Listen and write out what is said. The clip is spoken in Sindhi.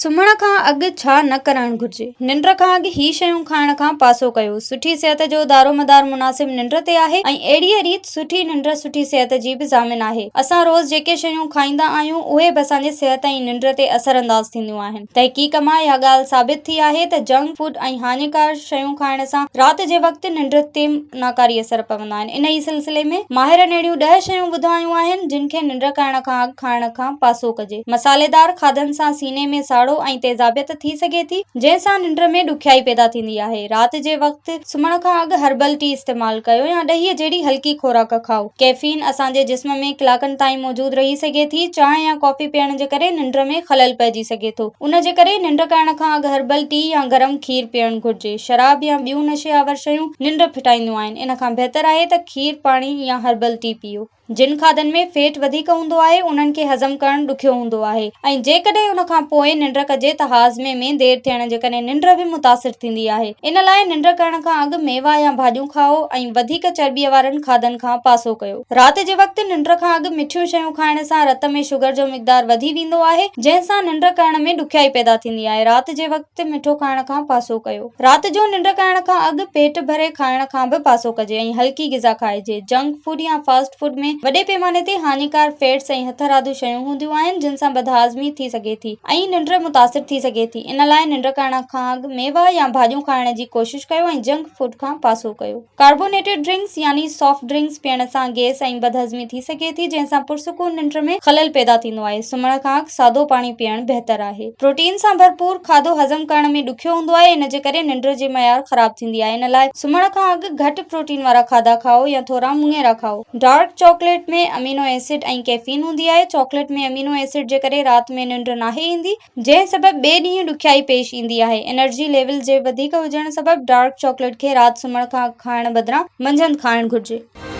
سمهڻ کان اڳ ڇا نه ڪرڻ گهرجي؟ ننڊ کان اڳ هي شيون کائڻ کان پاسو ڪيو. سٺي صحت جو دارومدار مناسب ننڊ تي آهي ۽ اهڙيء ريت سٺي ننڊ سٺي صحت جي به ضامن آهي. اسان روز جيڪي شيون کائيندا آهيون اهي به اسان جي صحت ۽ ننڊ تي اثرانداز ٿينديون آهن. تحقيق مان اها ڳالهه ثابت ٿي آهي ته جنڪ فوڊ ۽ هاڃيڪار شيون کائڻ سان رات جي وقت ننڊ تي ناڪاري اثر پوندا آهن. انهيء سلسلي ۾ ماهرن اهڙيون ڏهه شيون ٻڌايون آهن جن کي ننڊ ڪرڻ کان اڳ کائڻ کان پاسو ڪجي. مصالحيدار کاڌن سان سيني ۾ ساڙو ۽ تيزابيت ٿي سگهي ٿي، جنهن سان ننڊ ۾ ڏکيائي پيدا ٿيندي آهي. رات جي وقت سمهڻ کان اڳ هربل ٽي استعمال ڪيو يا ڏهي جهڙي هلڪي خوراڪ کائو. ڪيفين اسان جي جسم ۾ ڪلاڪن تائين موجود رهي سگهي ٿي. چانهه يا ڪافي پيئڻ جي ڪري ننڊ ۾ خلل پئجي سگهي ٿو. ان جي ڪري ننڊ ڪرڻ کان اڳ هربل ٽي يا گرم کير پيئڻ گهرجي. شراب يا ٻيون نشي آور شيون ننڊ ڦٽائينديون آهن. ان کان بهتر آهي ته کير، پاڻي يا هربل ٽي پيئو. جن کاڌن ۾ فيٽ وڌيڪ هوندو آهي انهن کي هضم ڪرڻ ڏکيو هوندو آهي ۽ جيڪڏهن ان کان پوء ننڊ ڪجي ته هاضمي ۾ دير ٿيڻ جي ڪري ننڊ به متاثر ٿيندي آهي. ان لاء ننڊ ڪرڻ کان اڳ ميوا يا ڀاڄيون کائو ۽ وڌيڪ چرٻيء وارن کاڌن کان پاسو ڪيو. رات جي وقت ننڊ کان اڳ مٺيون شيون کائڻ سان رت ۾ شگر جو مقدار وڌي ويندو آهي جنهن سان ننڊ ڪرڻ ۾ ڏکيائي پيدا ٿيندي آهي. رات جي وقت مٺو کائڻ کان پاسو ڪيو. رات جو ننڊ ڪرڻ کان اڳ پيٽ ڀري کائڻ کان به پاسو ڪجي ۽ هلڪي غذا کائجي. جنڪ فوڊ يا فاسٽ فوڊ ۾ وڏي پيماني تي هاڃيڪار فيٽس ۽ هٿرادو شيون هونديون آهن جن سان بدهاضمي ٿي سگهي ٿي ۽ ننڊ متاثر ٿي سگهي ٿي. ان لاء ننڊ ڪرڻ کان اڳ ميوا يا ڀاڄيون کائڻ جي ڪوشش ڪيو ۽ جنڪ فوڊ کان پاسو ڪيو. ڪاربونيٽيڊ ڊرنڪس يعني سافٽ ڊرنڪس پيئڻ سان گيس ۽ بدهضمي ٿي سگهي ٿي جنهن سان پرسڪون ننڊ ۾ خلل پيدا ٿيندو آهي. سمهڻ کان اڳ سادو پاڻي پيئڻ بهتر آهي. پروٽين سان ڀرپور کاڌو هضم ڪرڻ ۾ ڏکيو هوندو آهي ان جي ڪري ننڊ جي معيار خراب ٿيندي آهي ان لاء سمهڻ کان اڳ گهٽ پروٽين وارا کاڌا کائو يا ٿورا مڱيرا کائو. Dark chocolate ۾ amino acid ۽ caffeine هوندي آهي. چاڪليٽ ۾ امينو ايسڊ جي ڪري رات ۾ ننڊ ناهي ايندي. جنهن سبب ٻئي ڏينهن ڏکيائي پيش ايندي آهي. انرجي ليول جي وڌيڪ هجڻ سبب ڊارڪ چاڪليٽ کي رات سمهڻ کان اڳ کائڻ بدران منجهند کائڻ گهرجي.